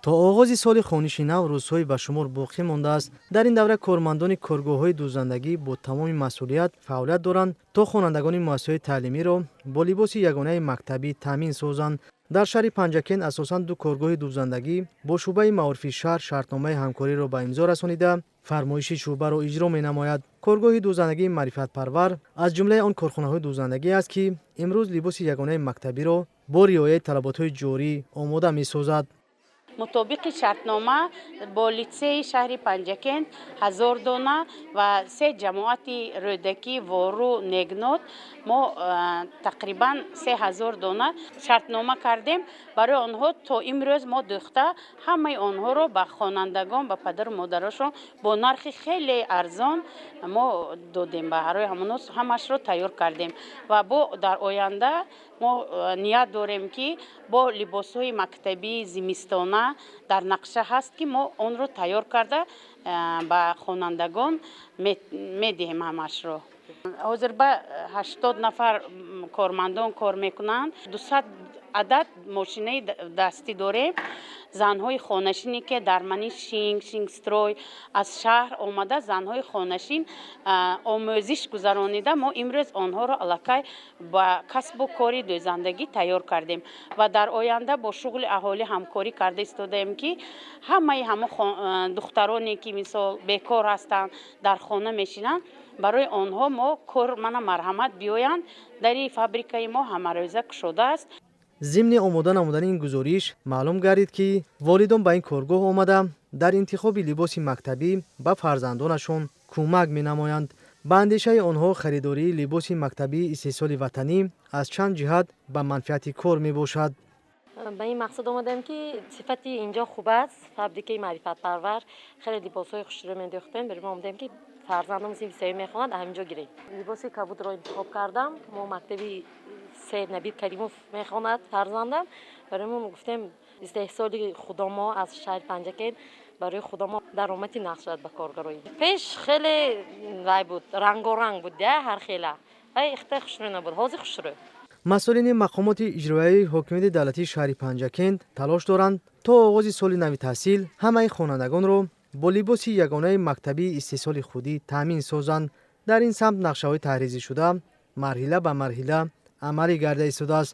То оғози соли хониши нав рӯзҳои ба шумор боқӣ мондааст. Дар ин давра кормандони коргоҳҳои дӯзандагӣ бо тамоми масъулият фаъолият доранд, то хонандагони муассисаҳои таълимиро бо либоси ягонаи мактабӣ таъмин созанд. Дар шаҳри Панҷакент асосан ду коргоҳи дӯзандагӣ бо шӯъбаи маорифи шаҳр шартномаи ҳамкориро ба имзо расонида, фармоиши шӯъбаро иҷро менамояд. Коргоҳи дӯзандагии «Маърифатпарвар» аз ҷумлаи он корхонаҳои дӯзандагӣ аст, ки имрӯз либоси ягонаи мактабиро бо риояи талаботҳои ҷорӣ омода месозад. Мутобиқи шартнома бо литсеи шаҳри Панҷакент 1000 дона ва се ҷамоати Рӯдакӣ, Вору, Негнот мо тақрибан 3000 дона шартнома кардем. Барои онҳо то имрӯз мо дӯхта, ҳамаи онҳоро ба хонандагон, ба падару модарашон бо нархи хеле арзон мо додем. Барои ҳамонҳо ҳамашро тайёр кардем ва бо дар оянда мо ният дорем, ки бо либосҳои мактабии зимистона дар нақша ҳаст, ки мо онро тайёр карда, ба хонандагон медиҳем ҳамашро. Ҳозир ба 80 нафар кормандон кор мекунанд, 200 адад мошинаи дастӣ дорем. Занҳои хонашине, ки дар мани шинг Шингстрой аз шаҳр омада, занҳои хонашин омӯзиш гузаронида, мо имрӯз онҳоро аллакай ба касбу кори дӯзандагӣ тайёр кардем ва дар оянда бо шуғли аҳолӣ ҳамкорӣ карда истодаем, ки ҳамаи ҳамо духтароне, ки мисол бекор ҳастанд, дар хона мешинанд, барои онҳо мо кор мана марҳамат, биёянд, дари фабрикаи мо ҳамарӯза кушодааст. Зимни омода намудани ин гузориш маълум гардид, ки волидон ба ин коргоҳ омада, дар интихоби либоси мактабӣ ба фарзандонашон кӯмак менамоянд. Ба андешаи онҳо, харидории либоси мактабии истеҳсоли ватанӣ аз чанд ҷиҳат ба манфиати кор мебошад. Ба ин мақсад омадем, ки сифати инҷо хуб аст. Фабрикаи «Маърифатпарвар» хеле либосҳои хушрӯ медӯхтем. Барои мо омадем, ки фарзандам синфи сеюм мехонад, ҳаминҷо гирем. Либоси кабудро интихоб кардам. Мо мактаби се Набир Каримов мехонад фарзандам. Барои мо гуфтем, истеҳсоли худомо аз шаҳри Панҷакент барои худомо даромади нақд шавад ба коргарои. Пеш хеле вай буд, рангоранг буд, ҳар хела вай ихта хушрӯ набуд, ҳозир хушрӯ. Масъулини мақомоти иҷроияи ҳокимияти давлатии шаҳри Панҷакент талош доранд, то оғози соли нави таҳсил ҳамаи хонандагонро бо либоси ягонаи мактабии истеҳсоли худӣ таъмин созанд. Дар ин самт нақшаҳои таҳризишуда марҳила ба марҳила амалӣ гарда истодааст.